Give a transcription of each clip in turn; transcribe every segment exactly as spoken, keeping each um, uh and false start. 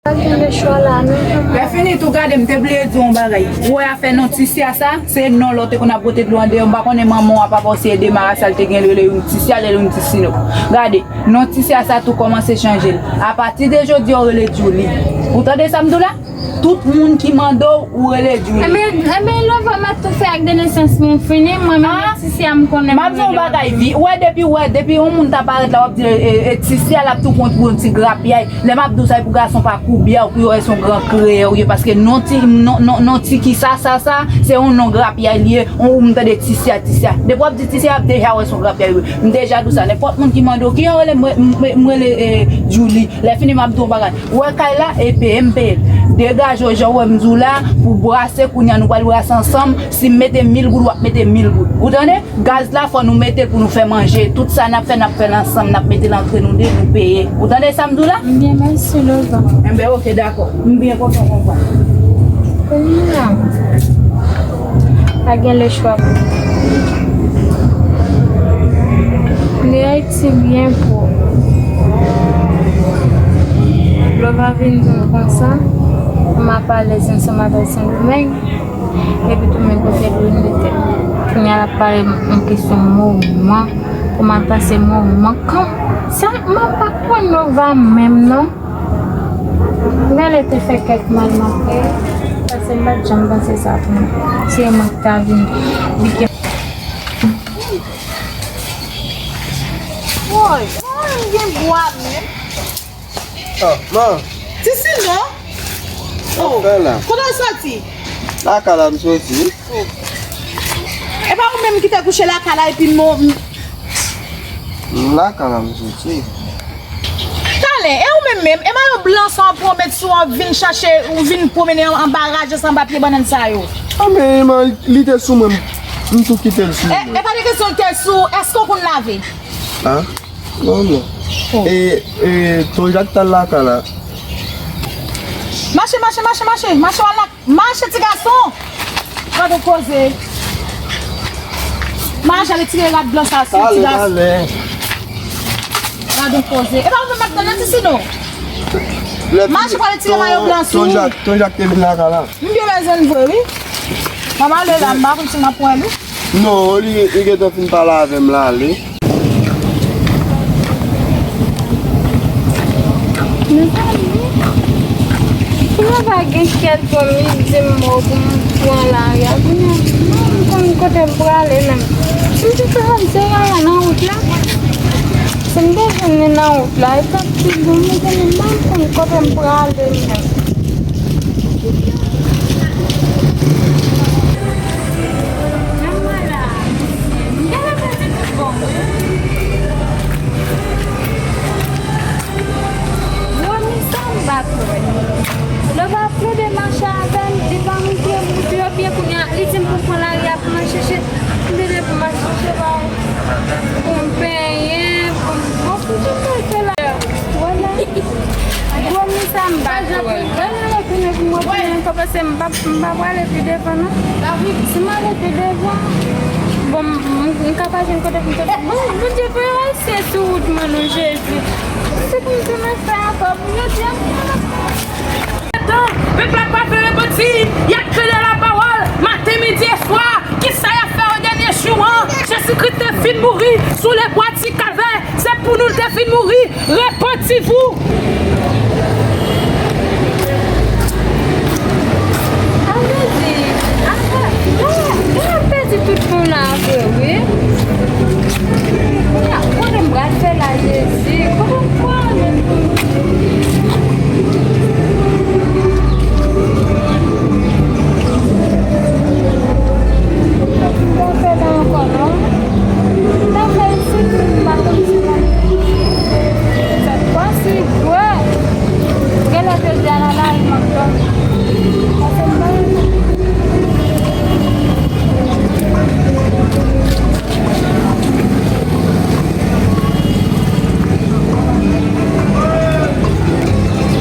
Pa gen lechwa la, non. Lè fini tou, gade, m te bliye di w yon bagay. Ou wè afè non Tisya sa, se non lè w te konn ap bwote dlo andeyò. M pa konnen manman w a, papa w, se Edema a sa l te gen, l rele youn Tisya, l rele youn Tisino. Gade, non Tisya sa tou kòmanse chanje l. Apati de jodi a, w rele Djouly. Ou tande sa m di w la? Tout moun ki mande w, ou rele Djouly. Enben, enben, Lova, m ap tou fè ak de nesans mwen fini, mwen menm, ah, Tisya m konnen. M ap di yon bagay, vi. Ou wè, depi, ou wè, depi yon moun ta parèt la, w ap di, e, e, Tisya, l ap tou kont pou yon ti grapyay. Lè m ap di w sa, e pou gason pa koubya w, pou yo wè se yon gran kreyè w ye, paske non ti, non, non, non ti ki sa, sa, sa, se yon non grapyay li ye, yon ou m tande Tisya, Tisya. Depi w ap di Tisya, y ap deja wè se yon grapyay w ye. M deja di w sa, nenpòt moun ki mande w, kijan w rele, m, m, m, m rele, e, Djouly. Lè fini, m ap di w yon bagay. Ou wè kay la, e peye m peye l. Degaje w, jan w wè m di w la, pou brase, kounye a nou pral brase ansanm. Si m mete mil goud, w ap mete mil goud. Ou tande? Gaz la, fò nou mete l pou nou fè manje. Tout sa n ap fè, n ap fè l ansanm, n ap mete l antre nou de, nou peye. Ou tande sa m di w la? Byen, mèsi, Lova. Enben, oke, dakò. M byen kontan w konprann. Kounye a, pa gen lechwa. Li Ayiti byen pwòp. Lè w va vin di m konsa, m ap alèz ansanm avèk Sendomeng. Epi tou, men kote l vin mete. Kounye a, l ap pale m kesyon moman. Kòman l pase moman? Kan, sa, mwen pa konprann Lova menm, non. Gade te fè kèk mal m ap fè, paske m pa t janm panse sa pou mwen. Se mwen ki ta vin pike. Woy, mwen gen bwa menm. Ah, man. Ti Sino? Oh, fè la. Kote w soti? Lakay la m soti. Oh. E pa ou menm ki te kouche lakay la epi m, m, M lakay la m soti. Talè, e ou menm menm, e mayo blan sa w pran w met sou w, w vin chache, w vin pwomennen an, anba raje san papye bannann sa yo. A men, man, li te sou mwen, m, m tou kite l sou mwen. E, e pa de kesyon l te sou, èske w konn lave? A? Non, non. Oh. E, e, Ton Jak t al lakay la. Mache, mache, mache, mache, mache w al lakay. Mache, ti gason! Gade koze. Mache, ale tire rad blan sa sou ti gason. Gade koze. E pa ou menm m ap tann nan ti Sino. Mache pou ale tire mayo blan sou. Ton Jak, Ton Jak te vin lakay la. M byen bezwen l vre, wi. M ap ale la, m pa konn si m ap wè l, wi. Non, li, li gentan fin pale avè m la, ale. Mezanmi, si mwen pa gen kèk zanmi di m mò pou m pran lari a, kounye a, m pa konn kote m prale menm. M di sa, se yaya nan wout la. Si m te jwenn li nan wout la, e t ap pi bon, mezanmi, m pa konn kote m prale menm. Gade pèdi tout bon. Gwo mi sa m pa kwè. Lè w ap plede mache avè m, li pa montre m wout yo byen, kounye a li di m pou m pran lari a pou m al chèche. M plede pou m al chèche ba w. Pou m penyen, pou m, bon, pou tout bagay la. Wala. Gwo mi sa m pa kwè. Lè l retounen pou m retounen ankò, paske m pa, m pa prale pi devan, non. Si m ale pi devan, bon, m, m, m ka pa jwenn kote pou m te. Bon, Bondye fè se sou wout mwen, non, Jezi. Se pou m tounen fè ankò pou jodi a. Pèp la pa vle repanti, y ap fè de lapawòl, maten, midi e swa. Kisa y ap fè yo dènye jou an? Jezikri te fin mouri sou lebwa di Kalvè. Se pou nou l te fin mouri. Repanti vou! Sa vle di, afè, lè, lè y ap pèdi tout moun la vre, wi. Kounye a, kote m pral fè la, Jezi? Kote m pral? M pa fè la ankò, non. M pa fè isit, m pa konn si m ap fè kwa si vre. Genlè jodi a la lari m ap dòmi. Paske m pa renmen.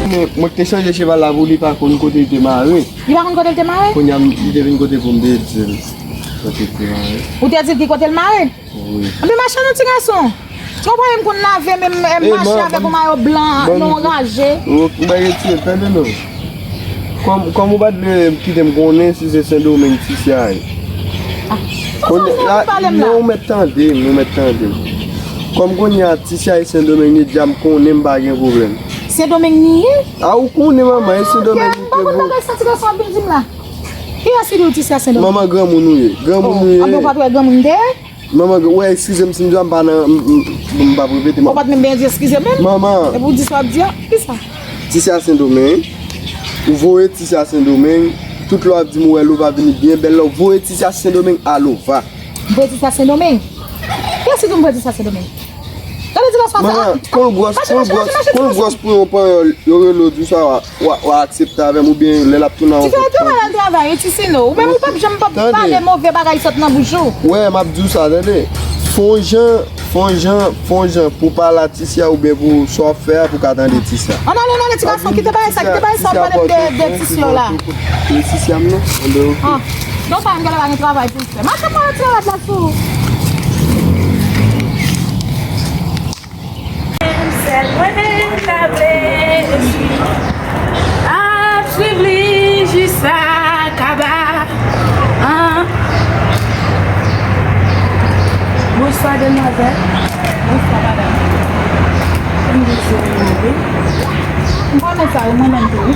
Mwen, mwen te chanje cheval la pou li pa konn kote li te mare. Li pa konn kote l te mare? Kounye a, m, li te vin kote pou m te di l kote l te mare. Ou te di l ki kote l mare? Wi. Anpi mache non, ti gason. Ou pa menm konn lave, menm, menm mache avèk yon mayo blan, non raje. Ou pa retire, tande non. Kòm, kòm ou pa t vle kite m konnen si se Sendomeng Tisya ye. Konnen, non, ou mèt tande m, ou mèt tande m. Kòm kounye a Tisya e Sendomeng li, deja m konnen m pa gen pwoblèm. Sendomeng li ye? A, ou konnen manman, e Sendomeng li te vre. M pa konn bagay sa ti gason ap vin di m la. Kiyès ki di w Tisya Sendomeng? Manman, granmoun ou ye. Granmoun ou ye. Anben ou pa t wè granmoun m te ye? Manman, w eskize m si m di w a m pa nan, m, m, m p ap repete. Ou pa t menm bezwen di eskize menm? Manman. Epi w di sa w ap di a? Kisa? Tisya Sendomeng. Ou voye Tisya Sendomeng. Tout lè w ap di m ou wè Lova vini byen bèl la, ou voye Tisya Sendomeng a Lova. M voye Tisya Sendomeng? Kiyès ki di w m voye Tisya Sendomeng? Gade ti gason sa. Manman, kon l gwòs, kon l gwòs, kon l gwòs pou yon panyòl, yo rele w di w sa, w a, w a, w a aksepte avè m oubyen lè l ap tounen a yon lòt panyòl. Ti fè travay al travay, wi, ti sino. Ou menm ou p ap janm p ap pale move bagay sot nan bouch ou. Wè, m ap di w sa, tande. Fè yon jan, fè yon jan, fè yon jan pou w pale a Tisya oubyen pou sa w ap fè a pou w ka tande Tisya. Ann ale, ann ale, ti gason, kite bagay sa, kite bagay sa w ap pale m de, de Tisya w la. Tisya m non, ann ale, oke. Non, pa m gen lè pa gen travay pou l fè. Mache pran yon ti rad la sou ou. Sèl mwen menm ta vle ap swiv li jis a kaba. An. Bonswa, demwazèl. Bonswa, madanm. M bezwen mande. M konnen sa, wi, mwen menm tou, wi.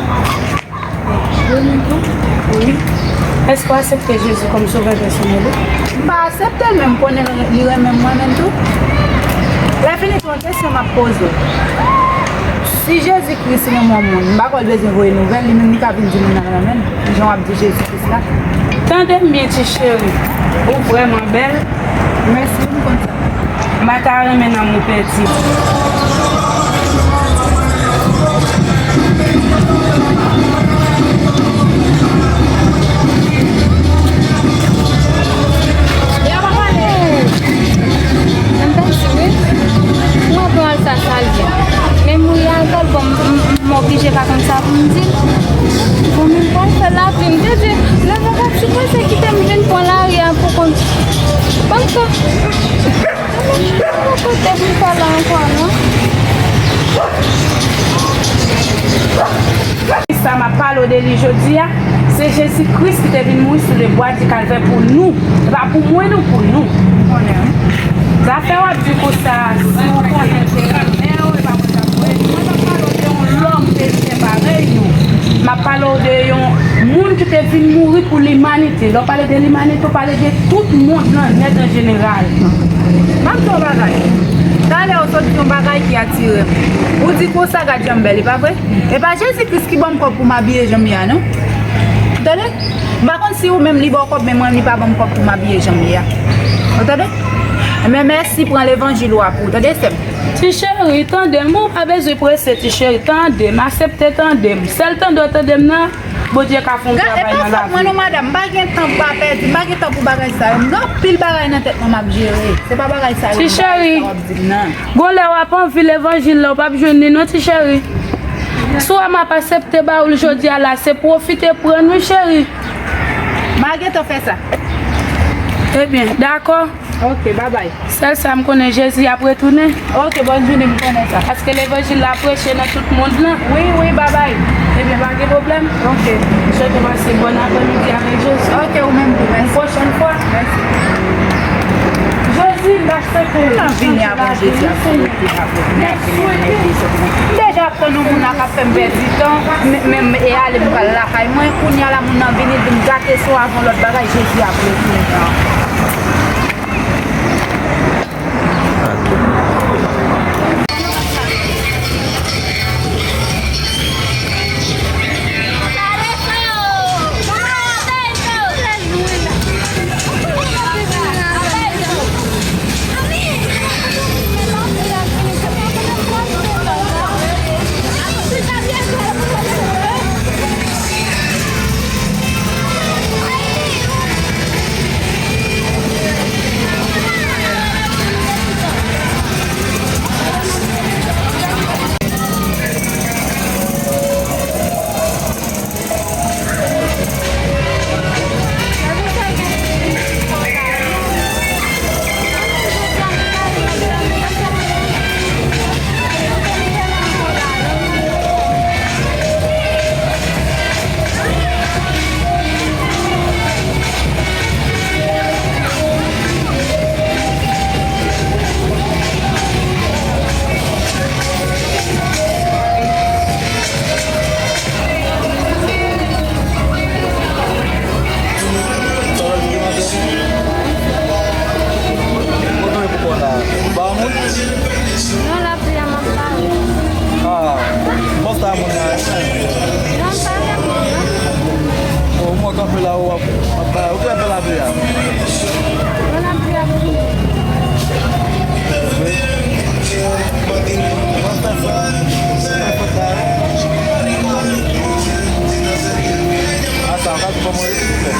Wi. Èske w aksepte Jezi kòm Sovè pèsonèl ou? M pa aksepte l, men m konnen li renmen m mwen menm tou. Lè fini, se yon kesyon m ap poze w. Si Jezi Kris renmen yon moun, m pa kwè l bezwen voye nouvèl, li menm li ka vin di moun nan renmen l, jan w ap di Jezi Kris la. Tande m byen, ti cheri. Ou vrèman bèl. Mèsi, m konn sa. M pa ta renmen nanm ou pèdi. Yo pa pale. Mwen pèdi wi. Mwen pran l sa sa l ye. Men mouri a ankò l bon, m, m, m oblije pa konn sa pou m di l. Bon, men m pral fè lapli. M te di, lè m pa t sipoze kite m vin pran lari a pou kont. Ban m fè. Mwen kote pou pale ankò non. Sa m ap pale w de li jodi a, se Jezi Kris ki te vin mouri sou le bwa di Kalvè pou nou. Se pa pou mwen non, pou nou. Zafè w ap di konsa, si w konnen se renmen w, e pa konsa pou mwen. Mwen p ap pale w de yon lòm pezyen parèy nou. M ap pale w de yon moun ki te vin mouri pou limanite. Lè w pale de limanite, w pale de tout mond lan nèt an jeneral. M ap di w yon bagay. Talè w sot di yon bagay ki atire m. Ou di konsa, gad jan m bèl, e pa vre? E pa Jezi Kris ki ban m kòb pou m abiye jan m ye a non. Tande? M pa konn si ou menm li ba w kòb, men mwen li pa ban m kòb pou m abiye jan m ye a. Ou tande? Men mèsi, pran levanjil ou a pou ou. Tande, sè m? Ti cheri, tande m, ou pa bezwen prese, ti cheri, tande m, aksepte tande m. Sèl tande w tande m nan, Bondye ka fè yon travay nan lavi w. Gade, e pa fòt mwen non, madanm, m pa gen tan pou pa pèdi, m pa gen tan pou bagay sa yo. M gen anpil bagay nan tèt mwen m ap jere. Se pa bagay sa yo, bagay sa w ap di m nan. Gon lè w ap anvi levanjil la, w p ap jwenn li non, ti cheri. Si w wè m ap aksepte ba ou l jodi a la, se pwofite pran l wi, cheri. M a gentan fè sa. Ebyen, dakò. Ok, babay. Sèl sa m konnen, Jezi ap retounen. Ok, bòn jounen, m konnen sa. Paske levanjil la preche nan tout mond lan. Wi, wi, babay. Ebyen, pa gen pwoblèm. Ok. M swete w pase bòn aprèmidi avèk Jezi. Ok, ou menm tou, mèsi. Yon pwochèn fwa. Mèsi. Jezi, m ta swete w chanje lavi m, Senyè. M deja ap tann yon moun la k ap fè m pèdi tan, men, men, e ale m pral lakay mwen. Kounye a la, moun nan vini, l vin gate son avè yon lòt bagay, Jezi ap retounen. Moun la, non, pa nan moun, non. Bon, mwen kanpe la, w ap, w ap bay, ou ki ap fè lapli a? Bon, lapli a bon. Wi. Mwen fè sa. Mwen fè sa. A sa, w ka di kòman w ye, silvouplè?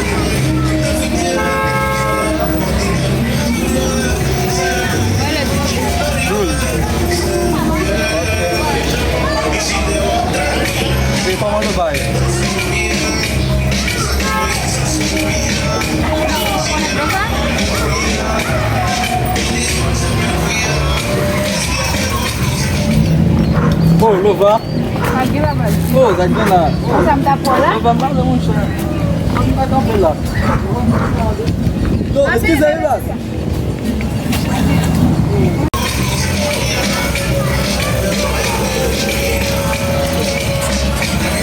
Douz. E kòman nou bay? Oh, Lova. Pa gen bagay. Oh, sa gen la. Sa m t ap pran la? Lova, m pa vle moun chè. Mwen pa kanpe la. Non, eskize, Lova.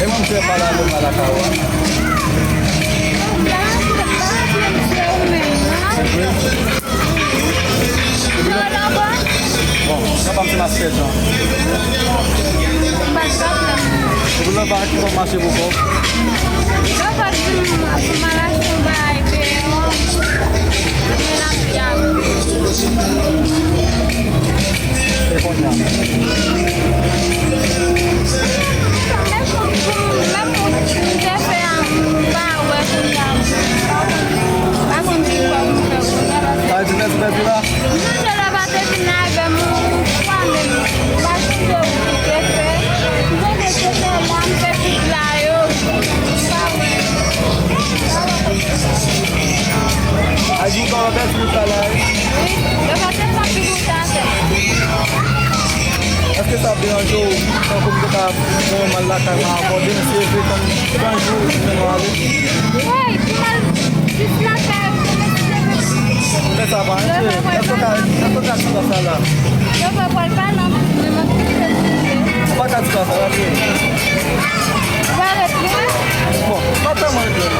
E mwen, m fè pale avè w lakay ou a. Bon, sa pa m se maskèt, non. Epi lè pa ki fè mache pou kò. Yo pa di m pou m al achte yon bagay deyò. Men lapli ap. E kounye a. Menm pou, pou, menm pou m te fè a, m pa wè kounye a. M pa konn, pa konn ki fè pou m fè kounye a, paske. Sa vle di nèg pèdi la? M sonje lè pa te vin avè m yon fwa menm. M pa sonje ou ki te fè. M sonje se fè la m fè tout la yo. M pa wè. A di w pa wè pèdi tout la la, wi? Wi, yo pa te fè figi w ta fè. Èske sa ap deranje w tankou m te ka pran yon mal lakay mwen ankò, demen si Dye vle tann, tann jou, ou jwenn yon ale? Woy, pou m al jis lakay, pou m eseye. Men sa pa rantre. Èske w ka, èske w ka di sa la? Yo pa pral pale anpil, men mwen kite l. Ou pa ka di sa, sa rantre. Ou pa ret lwen? Bon, pa tèlman ret lwen.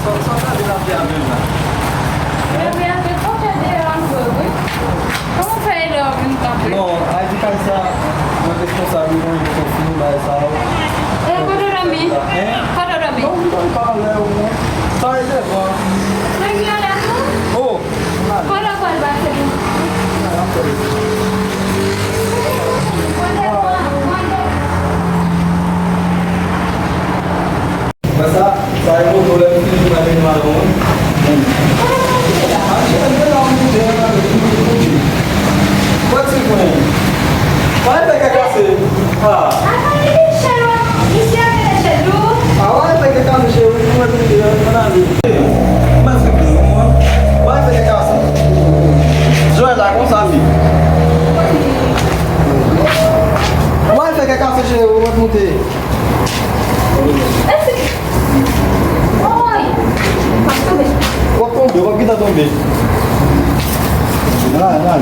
Sa, sa w gade lapli a menm la? Lapli a te kanpe deyò an vre, wi. Kòman w fè ede w vin kanpe? Non, a di kay sa, mwen responsab li, mwen responsab li, bagay sa yo. E kote w dòmi? Hein? Kote w dòmi? Non, m dòmi pa anlè yo, non. Sa e devan. Nèg yo la tou? Oh! Kote w pral pase pou? Wè sa, sa e moto lè m fini mwen vin mayon wi. An chèn de la m moute an nan vin moute. Pati mwen. Pa e fè kè kase. Ah. Misye ap mete chèn lou. Ah, pa e fè kè kase cheri, mwen moute an nan vin. Mwen se mwen. Pa e fè kè kase. Jwè la konsa mi. Pa e fè kè kase cheri, mwen moute. Oy! W ap tonbe. W ap tonbe, w ap gentan tonbe. Nan, nan.